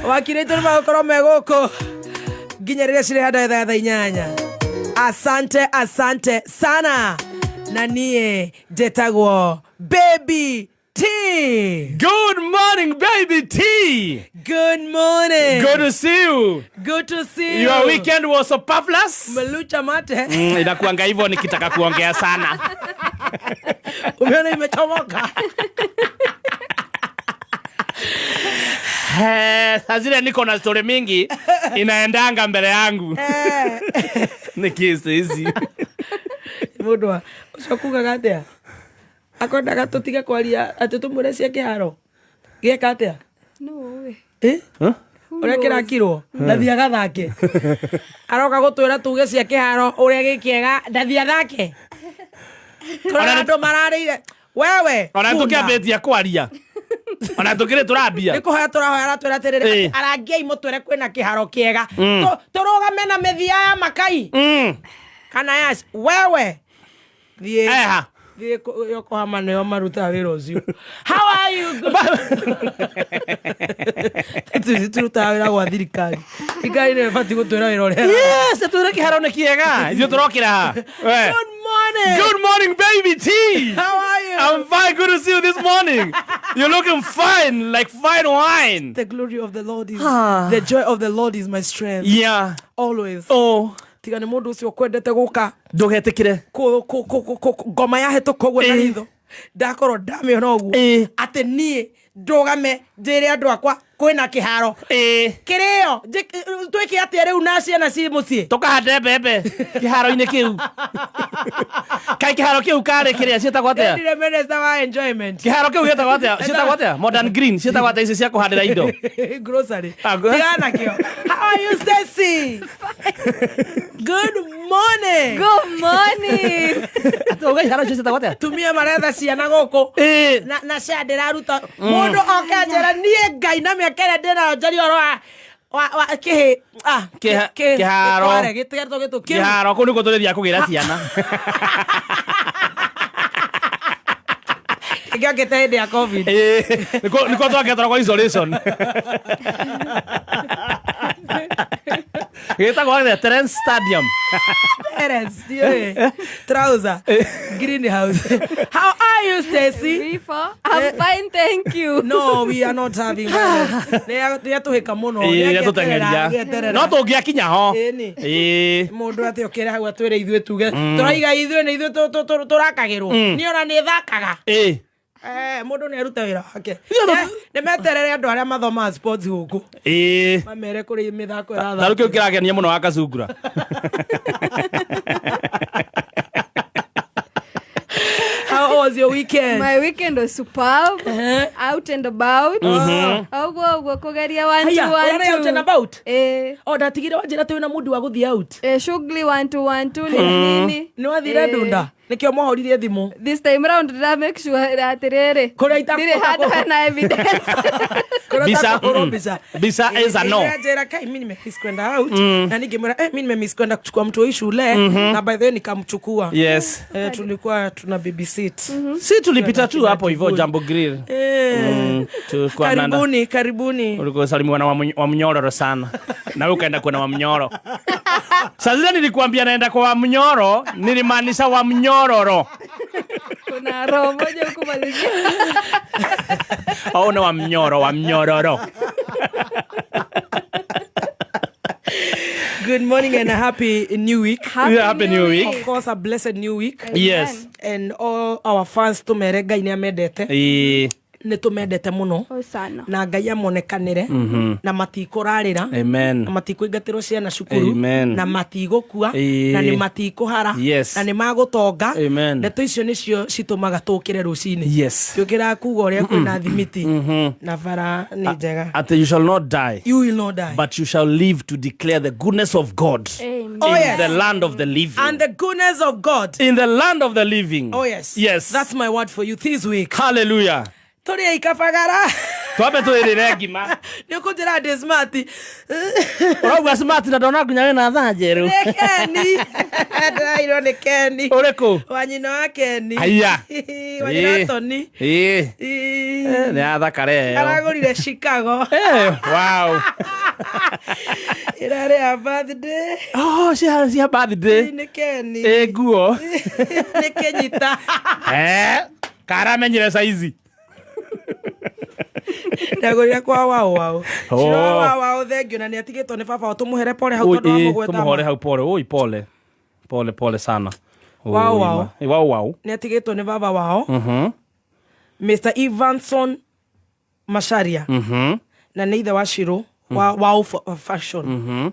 Wakiri aitũ nĩ magũkorwo me gũkũ nginya rĩrĩa cirĩ handũ thaa 8. Asante, asante sana. Na niĩ njĩtagwo Baby T. Good morning, Baby T. Good morning. Good to see you. Good to see you. Your weekend was so fabulous. Umelucha mate. Inakuanga hivyo nikitaka kuongea sana. Umeona imechomoka. Saa zile niko na story mingi inaendanga mbele yangu. Ni kesi hizi. Mũndũ wa ũcio kugaga atĩa? Akwendaga tũtige kwaria atĩ tũmwĩre cia kĩharo. Gĩeka atĩa? No we. Eh? Huh? Ũrĩa kĩrakirwo ndathi agathake. Aroka gũtwĩra tuge cia kĩharo ũrĩa gĩ kĩega ndathi athake. Tũrona andũ mararĩire. Wewe. Ona kuna. tukiambĩtie kwaria. Ona tukĩrĩ tũrambia. Nĩ kũhoya tũrahoya aratwĩra atĩrĩrĩ Ĩ. atĩ arangiai mũtwĩre kwĩna kĩharo kĩega. Tũrũgame na mĩthia ya makai. Kana yaci. Wewe. Thiĩ. Eha. Thiĩ Yokohama nĩo marutaga wĩra ũcio. How are you? Turutaga wĩra gwa thirikari. Thirikari nĩyo ĩbatiĩ gũtwĩra wĩra ũrĩa. Yes, twĩre kĩharo nĩ kĩega. Ithuĩ tũrokĩra ha. We. Good morning. Good morning, Baby T. How are you? I'm fine. Good to see you this morning. You're looking fine, like fine wine. The glory of the Lord is the joy of the Lord is my strength. Yeah. Always. Oh. Tiga nĩ mũndũ ũcio ũkwendete gũka Ndũgetĩkĩre. Ngoma yahĩtũka ũguo na Ĩ. ritho ndakorwo ndamĩona ũguo Ĩ. atĩ niĩ ndũgame njĩre andũ akwa kwĩna kĩharo Ĩ. kĩrĩo twĩke atĩa rĩu na ciana ci mũciĩ? Tũkahande mbembe kĩharo-inĩ kĩu. Kaĩ kĩharo kĩu karĩ kĩrĩa ciĩtagwo atĩa? Ndĩrire minister wa enjoyment. Kĩharo kĩu gĩtagwo atĩa? Ciĩtagwo atĩa? Modern green ciĩtagwo atĩa ici cia kũhandĩra indo? Grocery. Ah, Tigana nakĩo. How are you, Stacy? Good morning. Good morning. Atĩ ũga iharo icio ciĩtagwo atĩa? Tumia maretha ciana gũkũ. Ĩ. Na cia ndĩraruta mũndũ oke anjĩra niĩ Ngai na mĩaka ĩrĩa ndĩnayo njarie ũhoro wa kĩhĩ ah, Kĩharo. Gĩkware, gĩtigetwo gĩtũ kĩu. Kĩharo kũu nĩkuo tũrĩthiaga kũgĩra ciana. Gĩokĩte hĩndĩ ya COVID. Ĩ, nĩkuo twaketwo kwa isolation. Gĩtagwo atĩa? Terence Stadium. Terence, ndiũĩ. Trouser. Greenhouse. How are you, Stacy? Before, I'm fine, thank you. No, we are not having violence. Nĩ atũhĩka mũno. Ĩ, Nĩ nĩatũteng'eria. agĩeterera. No tũngĩakinya ho. Ĩni. Ĩ. Mũndũ atĩ okĩre hau atwĩre ithuĩ tuge tũraiga ithuĩ nĩ ithuĩ tũrakagĩrwo niĩ ona nĩ thakaga. Ĩ. Mũndũ nĩ aruta wĩra wake. Nĩ meterere andũ arĩa mathomaga sports gũkũ Ĩ. mamere kũrĩ mĩthako Tarũ ĩrathakwo. kĩu kĩragenia mũno wa Kacungura. How was your weekend? My weekend was superb. Out and about. Ũguo ũguo kũgeria one Haya, two one ũrarĩ out two. and about? Eh, O ndatigire wanjĩra atĩ wĩna mũndũ wa gũthiĩ out. Shughuli 1 2 1 2 nini nini. Nĩ wathire ndunda nĩkĩo mwahũririe thimũ. This time round ndĩra make sure atĩrĩrĩ. Kũrĩa Ndirĩ handũ hena evidence. Kũrĩa Mbica, ũtakũhũrwo mbica. Mbica is a no. Njĩra kai mimi nimemiss kwenda out na ningĩmwĩra mimi nimemiss kwenda kuchukua mtu wa shule na by the way nikamchukua. Yes. Tulikuwa tuna babysit. Si tulipita tu hapo hivyo Jambo Grill. Tulikuwa nanda. Karibuni, karibuni. Ulikuwa salimiwa na wa Mnyororo sana. Na wewe ukaenda kuona wa Mnyoro. Saa zile nilikuambia naenda kwa wa Mnyoro, nilimaanisha wa Mnyororo. Kuna roho moja huku malizia. Au na wa Mnyoro, wa Mnyororo. Good morning and a happy new week. Happy, Yeah, happy new week. Of course, a blessed new week. Yes. And all our fans tumere Ngai nĩ amendete. Ĩ. Nĩ tũmendete mũno. Oh, sana. Na Ngai amonekanĩre na matikũrarĩra Amen. na matikũingatĩrwo ciana cukuru Amen. na matigũkua Ĩĩ. na nĩ matikũhara Yes. na nĩ magũtonga. Amen. Ndeto icio nĩcio citũmaga tũkĩre rũcinĩ. Yes. Tũkĩraga kuga ũrĩa kwĩna thimiti na bara nĩ njega. Atĩ you shall not die, You will not die. but you shall live to declare the goodness of God. Amen. Oh, In yes. the land of the living. And the goodness of God. In the land of the living. Oh yes. Yes. That's my word for you this week. Hallelujah. Tũrĩ aikabagara. Twambe twĩrĩre ngima. Nĩ ũkũnjĩra ndĩ smart. Ũrauga smart na ndona nginya wĩna thaa njerũ. Nĩ Keni. Ndĩrairwo nĩ Keni. Ũrĩkũ? Wa nyina wa Keni. Aya. Wa nyina wa Tony. Ĩĩ. Ĩĩ. Nĩ athakare ĩyo. Aragũrire Chicago. Eh, wow. Ĩrarĩ ya birthday. Oh, cia birthday. Nĩ Keni. Ĩ nguo. Nĩ Kenyita. Eh, karamenyire saizi. Ndagũrire kwa wao wao. Oh. Ciro wao wao thengio na nĩ atigĩtwo nĩ baba wao tũmũhere pole hau Oi, tondũ wa ĩ, mũgweta. tũmũhore hau pole. Oi, pole. Pole pole sana. Oi, Wao, wao. ma. Ĩ, Wao wao. Nĩ atigĩtwo nĩ baba wao. Mhm. Mr. Evanson Macharia. Mhm. Na nĩ ithe wa Shiro wa Wow Fashion.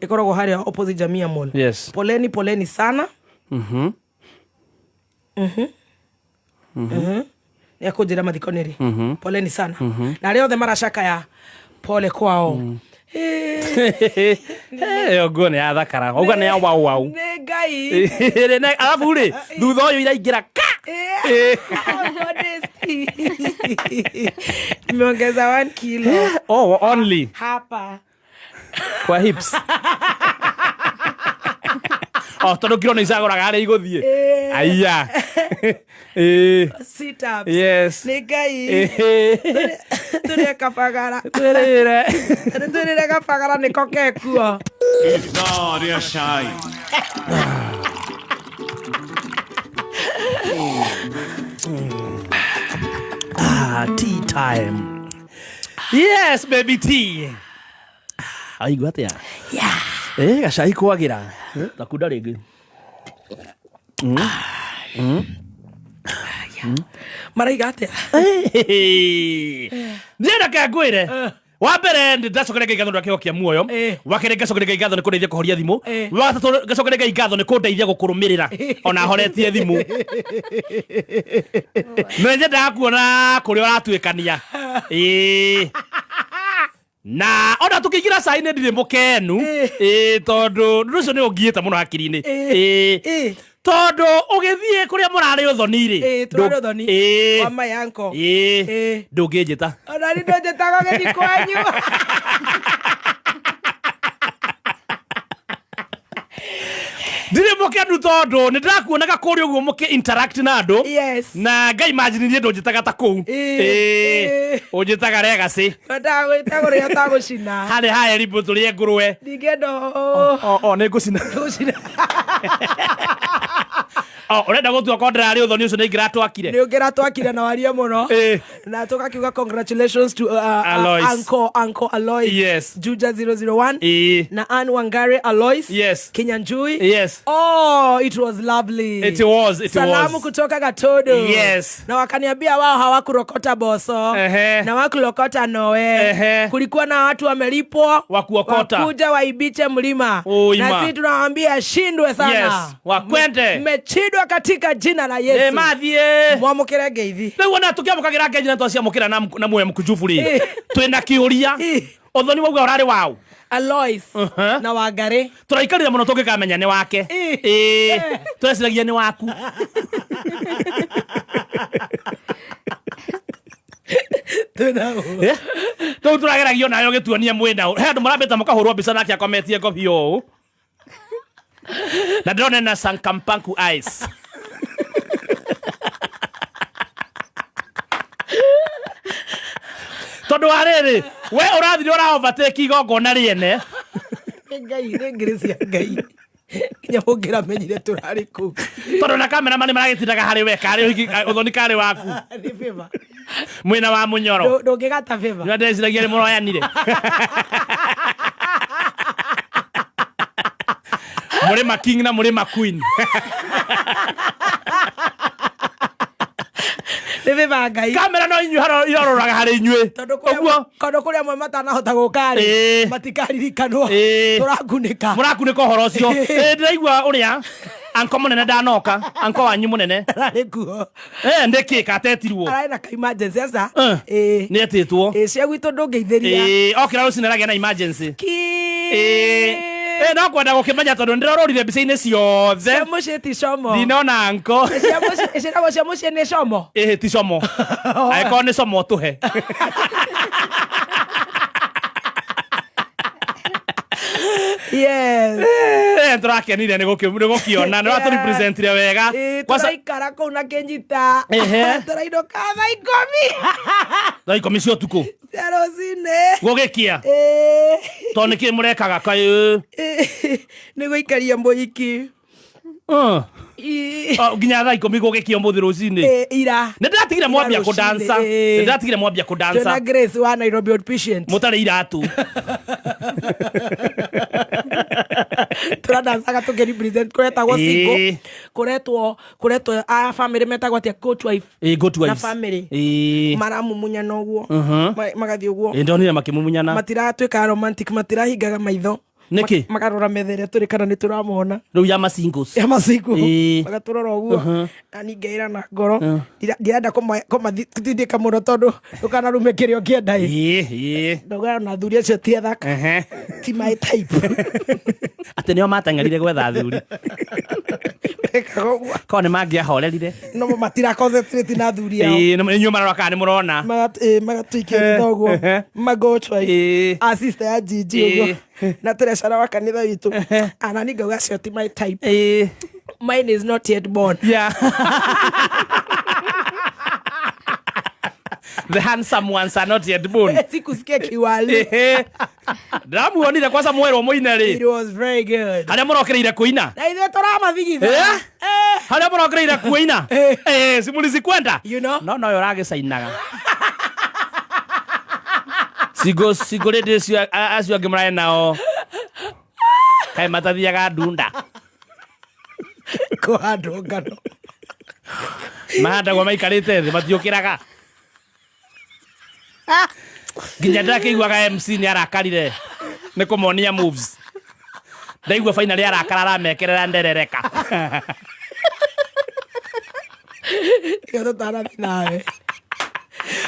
Ĩkoragwo harĩa opposite Jamia Mall. Yes. Poleni poleni sana. Mhm. Nĩ akũnjĩra mathiko nĩ rĩ. Poleni sana. Na arĩa othe maracakaya pole kwao. Eh, ĩyo nguo nĩ yathakara. Wauga nĩ ya wau wau. Nĩ Ngai. Ĩrĩ na- Arabu rĩ, thutha ũyũ iraingĩra ka. Eh. Modesty. Nimeongeza 1 kilo Oh, only hapa. kwa hips. Oh, tondũ kiro nĩ icagũraga harĩa igũthiĩ. Eh. Aya. Eh. Sit ups. Yes. Nĩ Ngai. Eh. Tũrĩe kabagara. Twĩrĩre. Twĩrĩre kabagara nĩko kekuo. Ithaa rĩa cai. Ah, tea time. Yes, baby tea. Aigua atia? Yeah. Eh, gacai kwagira. Takunda rĩngĩ. Maraiga atĩa? Niĩ reke ngwĩre. Wa mbere nĩ ndacokeria Ngai ngatho nĩ ũndũ wa kĩheo kĩa muoyo. Eh. Wa kerĩ ngacokeria Ngai ngatho nĩ kũndeithia kũhoria thimũ. Eh. Wa gatatũ ngacokeria Ngai ngatho nĩ kũndeithia gũkũrũmĩrĩra ona horetie thimũ. Na nyendaga kuona kũrĩa ũratuĩkania. Ĩĩ. Na ona tũkĩingĩra cai-inĩ ndirĩ mũkenu. Ĩĩ tondũ ũndũ ũcio nĩ ũngiĩte mũno hakiri-inĩ. Eh. Ĩĩ. Eh. Tondũ ũgĩthiĩ kũrĩa mũrarĩ ũthoni rĩ. Eh, tũrarĩ ũthoni. Ĩĩ. Wa my uncle. Ĩĩ. Eh. Ndũngĩnjĩta. Ona niĩ ndũnjĩtaga ũgeni kwanyu. Ndirĩ mũkenu tondũ nĩ ndĩrakuonaga kũrĩa ũguo mũkĩ interact na andũ. Yes. Na ngai imagine niĩ ndũnjĩtaga ta kũu. Ĩĩ. Ĩĩ. Ĩĩ. Ũnjĩtaga legacy. Twendaga gwĩta kũrĩa ũtagũcina. Harĩ haya rimbo tũrĩe ngũrwe. Ndingĩenda O nĩ ngũcina. gũcina. O ũrenda gũtua korwo ndĩrarĩ ũthoni ũcio nĩ ingĩratwakire. Nĩ ũngĩratwakire na warie mũno. Ĩĩ. Na tũgakiuga congratulations to Alois. Uncle Alois. Yes. Juja 001. Ĩĩ. Na Ann Wangari Alois. Yes. Kinyanjui. Yes. Oh, it was lovely. It was, it Salamu was. kutoka Gatodo. Yes. Na wakaniambia wao hawakurokota boso. Ehe. Na wakulokota noe. Ehe. Kulikuwa na watu wamelipwa Wakuokota. wakuja waibiche mlima. Uima. Na sisi tunawaambia shindwe sana. Yes. Wakwende. Mmechindwa katika jina la Ĩ Yesu. mathiĩ. Mwamũkĩre ngeithi. Rĩu ona tũkĩamũkagĩra ngenji na twaciamũkĩra na muoyo mũkunjubu rĩ Ĩ. twĩna kĩũria Ĩ. ũthoni wauga ũrarĩ waũ Alois Uh-huh. na Wangari. tũraikarire mũno tũngĩkamenya nĩ wake Ĩ. Ĩ. tũreciragia nĩ waku Twĩna Rĩu tũrageragio nayo ũgĩtuonia mwĩna he andũ marambĩte mũkahũrwo mbica nake akometie ngobi ũũ na ndĩrona na sankampanku ice tondũ wa rĩrĩ we ũrathire ũra overtake igongona rĩene Nĩ Ngai, nĩ grace ya Ngai. Nginya mũngĩramenyire tũrarĩ kũu. tondũ na kameramani maragĩtindaga harĩ we karĩ ũthoni karĩ waku Nĩ favor. mwĩna wa mũnyoro Ndũngĩgata favor. nĩ ndeciragia nĩ mũroyanire mũrĩma king na mũrĩma queen Nĩ favor ya Ngai. kamera no inyuĩ irororaga harĩ inyuĩ Tondũ ũguo kũndũ kũrĩa amwe matanahota gũka rĩ Ĩĩ. matikaririkanwo Ĩĩ. tũrakunĩka mũrakunĩka ũhoro ũcio Ĩ, ndĩraigua ũrĩa anko mũnene ndanoka anko wanyu mũnene ararĩ kuo Eh, ndĩkĩ katetirwo ararĩ na ka emergency aca Eh. Ĩĩ. nĩ etĩtwo Ĩĩ, cia gwitũ ndũngĩithĩria Ĩ, okĩra rũcinĩ aragĩa na emergency Ki- Ĩ, Ĩ, no kwenda gũkĩmenya tondũ nĩndĩrororire mbica-inĩ ciothe cia mũciĩ ti como ndinona anko Cia mũciĩ- ciĩtagwo cia mũciĩ nĩ como ĩhĩ ti como angĩkorwo nĩ como tũhe Yes. Tũrakenire nĩ gũkĩona nĩ watũrepresentire wega. Ĩ, Kwanza tũraikara kũu na kĩnyita. Ehe. Tũrainũka thaa 10 thaa 10 cia ũtukũ cia rũcinĩ. Gũgĩkia. Ĩ. Tondũ nĩkĩ mũrekaga kaĩ? Ĩ, nĩ gũikaria mũhiki. Ĩ, Nginya thaa 10 gũgĩkia ũmũthĩ rũcinĩ. Ĩ, ira. Nĩ ndĩratigire mwambia Ira kũdansa. rũcinĩ, Nĩ ĩ. ndĩratigire mwambia Twĩna kũdansa. Grace wa Nairobi outpatient. Mũtarĩ iratũ. Tũradancaga tũkĩrepresent kũretagwo Ĩ. single. Kũretwo aya family metagwo atĩa, coach wife. Ĩ, good Na wives. family. Ĩ. Maramumunyana ũguo. Magathiĩ ũguo. Ĩ, ndonire makĩmumunyana. Matiratuĩka romantic, matirahingaga maitho. Nĩkĩ? Makarora metha ĩrĩa tũrĩ kana nĩ tũramona. Rĩu ya masingles. Ya maciku. Ĩ. Magatũrora ũguo na niĩ ngeĩra na ngoro ndirenda kũmatindĩka mũno tondũ ndũkanarume kĩrĩa ũngĩenda ĩ. Ĩ, ĩ. Ndauga ona athuri acio ti athaka. Ti my type. Atĩ nĩo mateng'erire gwetha athuri. Ekaga ũguo. Korwo nĩ mangĩahorerire. No matira concentrate na athuri ao. Ĩ, nĩ inyuĩ marora kana nĩ mũrona. Magatũikia ritho ũguo magochwa Ĩ. a sister ya Gigi ũguo na treasurer wa kanitha witũ ana niĩ ngauga acio ti my type. Ĩ. Mine is not yet born. Yeah. The handsome ones are not yet born. Sikusikia kiwali. Ndĩramuonire kwanza mwerwo mũine rĩ. It was very good. Harĩa mũrokereire kũina. Na ithuĩ tũramathigitha. Eh? Harĩa mũrokereire kũina. Eh. Eh, simulizi kwenda. You know? No no ũragĩcainaga. Single single ladies acio angĩ mũrarĩ nao. Kaĩ matathiaga ndunda. Kũhandwo ngano. Mahandagwo maikarĩte thĩ matiũkĩraga. Nginya ndakĩiguaga MC nĩ arakarire nĩ kũmonia moves. Ndaigua finally arakara aramekerera nderereka. Tiga tũtanathiĩ nawe.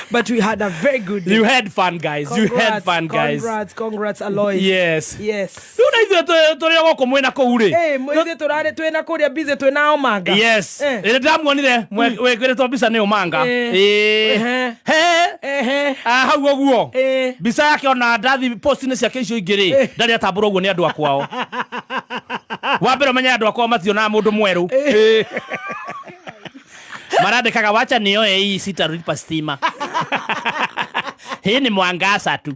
But we had a very good day. You had fun, guys. You had fun, guys. Congrats, congrats, Alois. Yes. Yes. Rĩu na ithuĩ tũrĩ o gũkũ mwĩna kũu rĩ. Hey, ithuĩ tũrarĩ twĩna kũrĩa busy twĩna Omanga. Yes. Eh. Ĩrĩa ndĩramuonire wĩkĩrĩtwo mbica nĩ Omanga. Eh. Ĩĩ. Ehe. He. Ehe. Ah, hau ũguo. Eh. Mbica yake ona ndathi post-inĩ ciake icio ingĩ rĩ, ndarĩ atambũra ũguo nĩ andũ akwao. Wa mbere ũmenye andũ akwao mationaga mũndũ mwerũ. Ĩĩ. Marandĩkaga wacha nioe hii sitalipa stima. Hii ni mwangaza tu.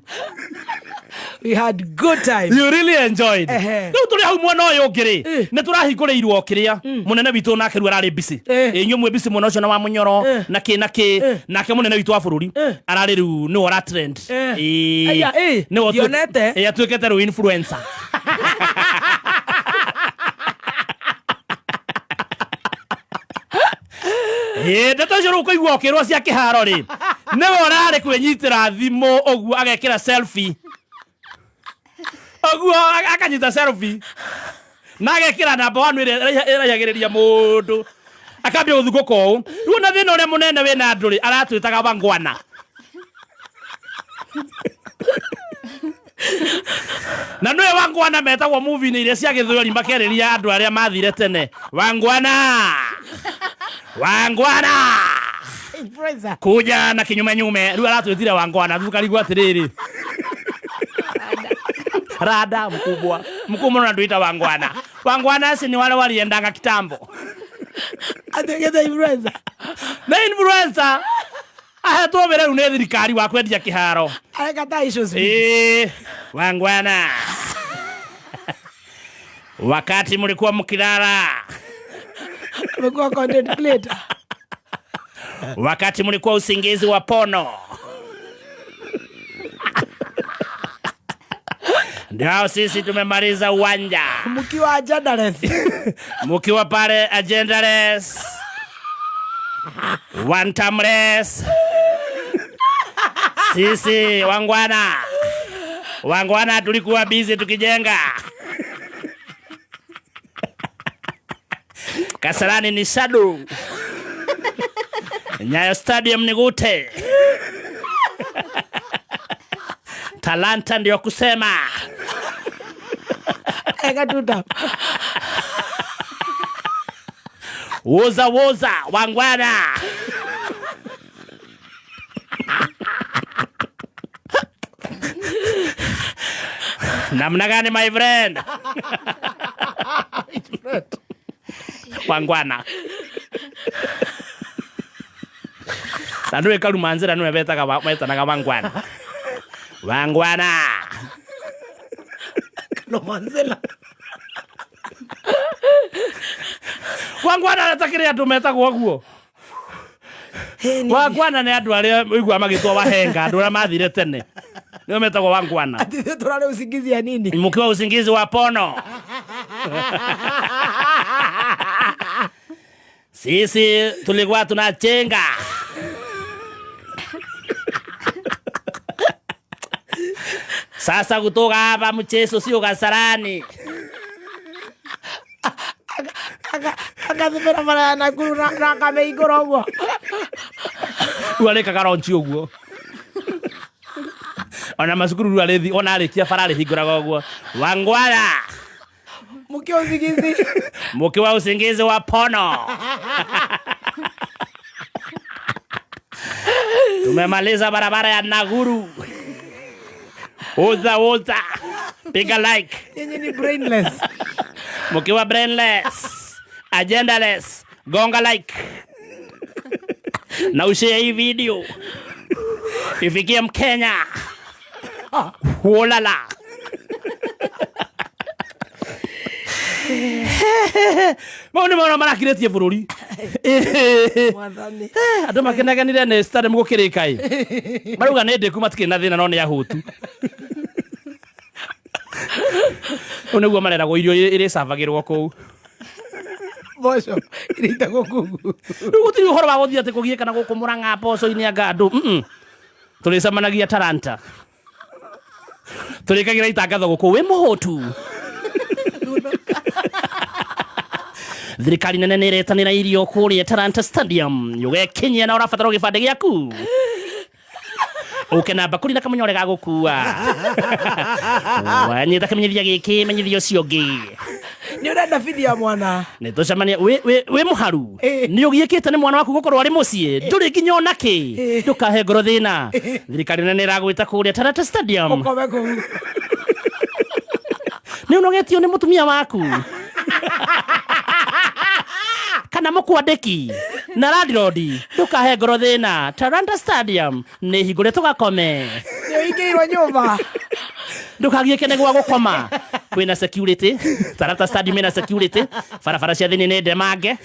We had good time. You really enjoyed. Ehe. Rĩu tũrĩ hau mwena ũyũ ũngĩ rĩ, nĩ tũrahingũrĩirwo kĩrĩa mũnene witũ nake rĩu ararĩ busy. Eh. Ĩ, inyuĩ mwĩ busy mwena ũcio na wa mũnyoro Eh. na kĩ na kĩ. Eh. Nake mũnene witũ wa bũrũri Eh. ararĩ rĩu nĩwe ũra trend. Eh. Ĩ. Aya, ĩ, Nĩwe ndionete. Ĩ, atuĩkĩte rĩu influencer. Ĩ, ndeto icio rĩu ũkũigua ũkĩrwo cia kĩharo rĩ, nĩwe ũrarĩ kwĩnyitĩra thimũ ũguo agekĩra selfie ũguo akanyita selfie na agekĩra namba one ĩrĩa ĩraihagĩrĩria mũndũ akambia gũthungũka ũũ. Rĩu ona thĩna ũrĩa mũnene wĩna andũ rĩ, aratwĩtaga wangwana. Na nĩwe wangwana metagwo movie-inĩ iria cia gĩthweri makerĩria andũ arĩa mathire tene wangwana wangwana Influencer. kuja na kinyume nyume. Rĩu aratwĩtire wangwana tukarigwo atĩrĩrĩ, rada mkubwa mkubwa unatuita wangwana. Wangwana si ni wale waliendanga kitambo. Atuĩkĩte influencer. Na influencer ahetwo wĩra rĩu nĩ thirikari wa kwendia kĩharo. Areka ta issues. Ĩ, wangwana, wakati mlikuwa mkilala, Amekuwa content creator. wakati mlikuwa usingizi wa pono, ndio sisi tumemaliza uwanja. Mkiwa genderless. Mkiwa pale agendaless, one timeless, sisi wangwana wangwana tulikuwa busy tukijenga Kasarani ni shadow, Nyayo Stadium ni gute, talanta ndio kusema. Eka tuta. Woza woza wangwana. Namna gani my friend? Wangwana na nä karuma nzä ra nä we betanaga wangwana wangwana. Kalomanzela. Wangwana atakä andå metagwo guo. Wangwana nä andå arä a igua magä two wahenga, andå arä a mathire tene nĩo metagwo wangwana. Ati ithuĩ tũrarĩ usingizi ya nini? Mkiwa usingizi wa pono. Sisi tulikuwa tunachenga. Sasa kutoka hapa mchezo sio Kasarani. Agathĩ barabara ya Nakuru na akamĩhingũra ũguo. Rĩu arĩkaga ronchi ũguo. Ona macukuru rĩu arĩthi ona arĩkia bara arĩhingũraga ũguo. Wangwana. Mkiwa usingizi. Mkiwa usingizi wa pono. Tumemaliza barabara ya Naguru. Uza uza. Piga like. Nyinyi ni brainless. Mkiwa brainless, agendaless, gonga like. Na ushare hii video. Ifikie Mkenya. Wolala. Mau nĩ mona marakirĩtie bũrũri. Mwathani. Andũ makenaganire nĩ stadium gũkĩrĩka ĩ. Marauga nĩ ndĩku matikĩrĩ na thĩna no nĩ ahũtu. Ũũ nĩguo mareragwo irio ĩrĩcabagĩrwo kũu. Mboco irĩitagwo kũu. Rĩu gũtirĩ ũhoro wa gũthiĩ atĩ kũgiĩka na gũkũ Mũrang'a mboco-inĩ anga andũ. Tũrĩcemanagia Talanta. Tũrĩkagĩra itangatho gũkũ wĩ mũhũtu. Thirikari nene nĩ ĩretanĩra irio kũrĩa Talanta Stadium. Ũgekinyia na ũrabatara gĩbandĩ gĩaku. Ũke na mbakũri na kamũnyore ga gũkua. Wanyita kĩmenyithia gĩkĩ menyithia ũcio ũngĩ. Nĩ ũrenda bithi ya mwana. Nĩ tũcemania wĩ mũharu. Nĩ ũgiĩkĩte nĩ mwana waku gũkorwo arĩ mũciĩ. Ndũrĩ nginya ona kĩ. Ndũkahe ngoro thĩna. Thirikari nene ĩragwĩta kũrĩa Talanta Stadium. Ũkome kũu. Nĩ ũnogetio nĩ mũtumia waku. Kana mũkwandĩki na landlord. Ndũkahe ngoro thĩna. Talanta Stadium nĩ hingũre tũgakome. Nĩ ũhingĩirwo nyũmba. Ndũkagiĩke nĩ gwa gũkoma. Kwĩna security. Talanta Stadium ĩna security. Barabara cia thĩinĩ nĩ ndemange.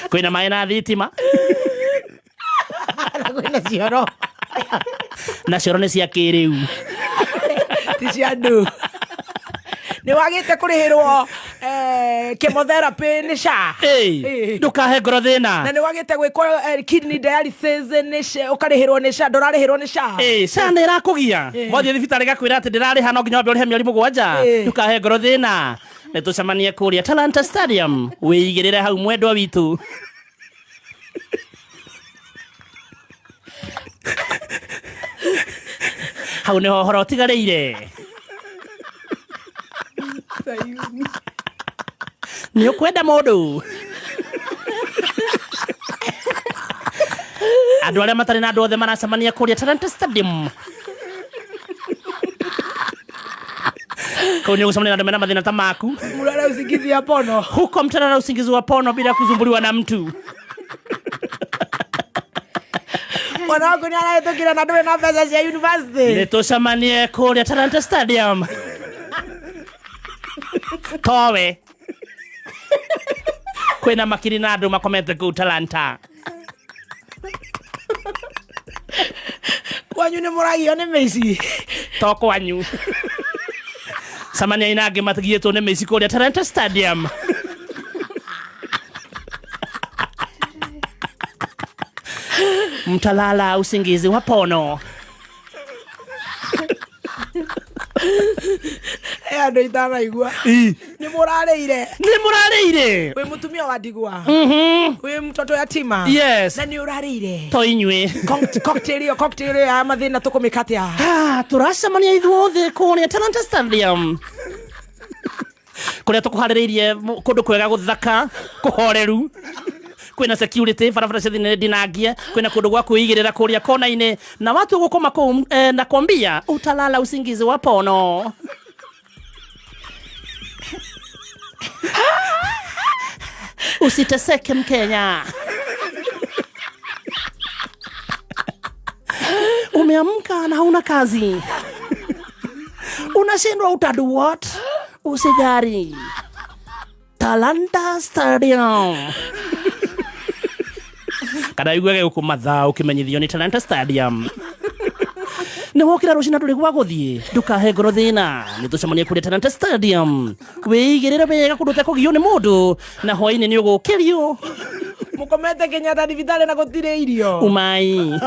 Kwĩna maĩ na thitima. Na kwĩna cioro. Na cioro nĩ cia kĩrĩu. Ti cia andũ. Nĩ wagĩte kũrĩhĩrwo chemotherapy nĩ SHA. Ndũkahe ngoro thĩna. Na nĩ wagĩte gwĩkwo kidney dialysis nĩ SHA, ũkarĩhĩrwo nĩ SHA, ndũrarĩhĩrwo nĩ SHA. SHA nĩ ĩrakũgia. Wathiĩ thibitarĩ gakwĩra atĩ ndĩrarĩha no nginya wambe ũrĩhe mĩeri 7. Ndũkahe ngoro thĩna. Nĩ tũcemanie kũrĩa Talanta Stadium. Wĩigĩrĩre hau mwendwa witũ. Hau nĩho ũhoro ũtigarĩire. Nĩ ũkwenda mũndũ. Andũ arĩa matarĩ na andũ othe maracemania kũrĩa Talanta Stadium. Kũu nĩ ũgũcemania na andũ mena mathĩna ta maku. Mũrare usingizi ya pono. Huko mtalala usingizi wa pono bila kuzumbuliwa na mtu. Mwana waku nĩ arahĩtũkire na ndũrĩ na mbeca cia university. Nĩ tũcemanie kũrĩa Talanta Stadium. Towe. Kwĩna makiri na andũ makomete kũu Talanta. Kwanyu nĩ mũragio nĩ mĩici. To kwanyu. Cemania na angĩ matigĩtwo nĩ mĩici kũrĩa Talanta Stadium. Mtalala usingizi wa pono. Andũ itanaigua. Nĩ mũrarĩire. Nĩ mũrarĩire. Wĩ mũtumia wa ndigwa. Wĩ mtoto yatima. Yes. Na nĩ ũrarĩire. To inyuĩ. Cocktail ĩyo, cocktail ĩyo ya mathĩna tũkũmĩka atĩa? Tũracemania ithuothe kũrĩa Talanta Stadium. Kũrĩa tũkũharĩrĩirie kũndũ kwega gũthaka, kũhoreru. Kwina security barabara cia thĩinĩ ndinangie, kwina kundu gwa kwĩigĩrĩra kũrĩa kona-inĩ, na watu gũkoma kũu nakwambia utalala usingizi wa pono. Usiteseke Mkenya. Umeamka na hauna kazi, unashindwa utadu what? Usijari, Talanta Stadium kana iguage guku mathaa ukimenyithio ni Talanta Stadium. Nä wokä ra rå cinä ndå rä gwa gå thiä ndåkahe ngoro thä na nä tå cemanie kå rä Talanta Stadium wä igä rä re wega kå ndå tekå gio nä må ndå na hwainä nä å gå kä rio. Mukomete Kenyatta thibitarĩ na gũtirĩ irio. Umai.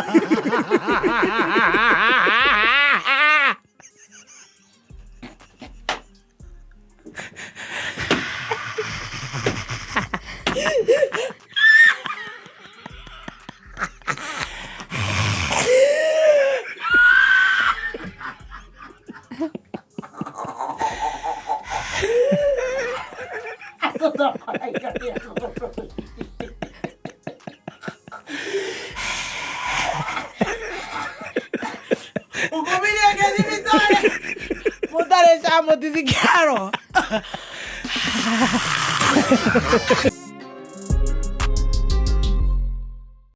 Ukomirie ke thibitarĩ mũtarĩ ca mũtithikiarwo.